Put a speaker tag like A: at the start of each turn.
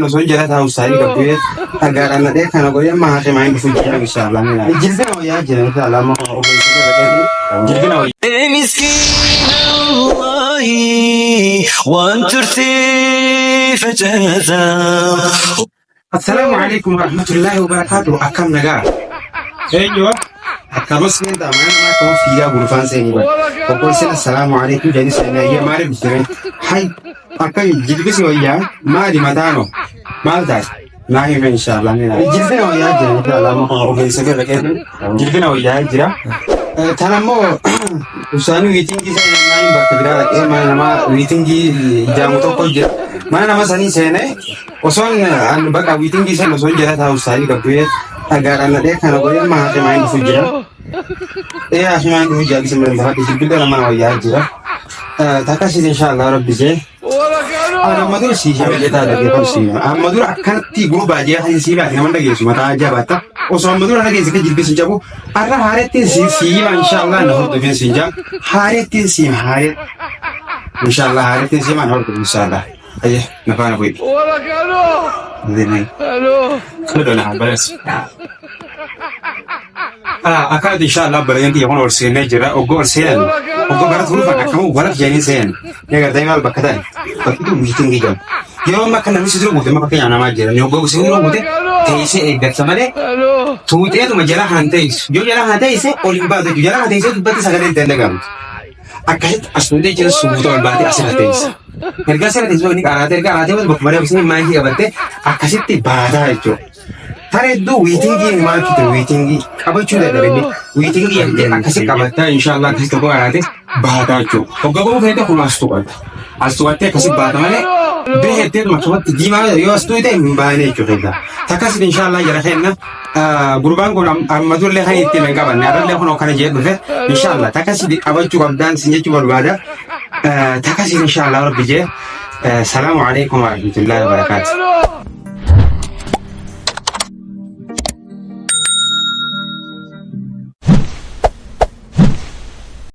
A: Osoo jala taa'u saayii gabbee dhagaadhaan nadhee kana godhee amma hakimaa hin dhufu jira inshallah. Jilbina wayyaa jira inshallah amma ogeessa jilbina wayyaa.
B: Miskiina wallaahi waan turtee facaasa.
A: Assalaamu alaikum warahmatullahi wabarakatuh. Akkam nagaa? Eenyu? Akkamas seentaa mana namaa akkama fiigaa gulufaan seenii bara. Obboleessin assalaamu alaikum jedhanii seenaa ayyaa maaliif dhufte? Hay akkami jilbisi wayyaa maali mataano maal taate? Naa hime inshallah. Jilbina wayyaa jira inshallah amma ogeessa bira dhaqee jilbina wayyaa jira. Tan ammoo ibsaanii wiitingii seenaa bakka biraa dhaqee mana namaa wiitingii jaamu tokko jira. Mana nama sanii seenee Osoon an bakka wiitingii sana osoon jala taa'u saayii gabbee dhagaadhaan nadhee kana godhee amma hakimaa hin dhufu jira. Ee hakimaa hin dhufu jira gisa malee lafa jilbillee nama wayyaa jira. Takka siit inshallah rabbi jee. Ani amma dura sii hima jetaa dhaggeeffatu sii hima. Amma dura akkanatti gurbaa jee kan sii baate nama dhageessu mataa jabaatta. Osoo amma dura dhageesse kan jilbi sin cabu har'a haarettiin sii hima inshallah na hordofin siin jaa. Haarettiin sii hima haaret. Inshallah haarettiin sii hima na hordofin inshallah. Ayyee, na faana bu'i. Zinai. Kana dhala balas. Akkanatti inshallah obboleeyyan kiyya kun ol seennee jira. Oggoo ol seenan, oggoo bara turuufan akkamuu walaf jedhanii seenan. Ni agartanii maal bakka ta'e? Bakki tun miitingii jedhamu. Yeroo amma akka namni si dura guute amma fakkeenyaaf namaa jira. Ni oggoo si dura guute teessee eeggatta malee tuuxeetuma jala haan teessu. Yoo jala haan teesse ol hin baatu jechuudha. Jala haan teessee dubbatti sagalee hin dandagamu. Akkasitti as fuutee jala suuta ol baatee asirra teessa. Erga asirra teessee inni qaraatee erga qaraatee booda bakkuma deemsee maayikii qabattee akkasitti baataa jechuudha. Tara hedduu wiitingii maal ture wiitingii qabachuu dadhabee wiitingii jettee akkasi qabattaa inshaallah akkasi tokko qaraatee baataa jechuudha. Hogga ba'uu feete kun as tuqatta. As tuqattee akkasi baata malee beektee akkasumatti diimaa yoo as tuqite hin baane jechuudha. Takkasitti inshaallah jara kenna. Gurbaan kun amma durallee kan ittiin hin qabanne har'allee kun akkana jedhe dhufe inshaallah takkasi qabachuu qabdaan sin jechuu barbaada. Takkasi inshaallah rabbi jee. Salaamu alaikum warahmatullahi wabarakatuh.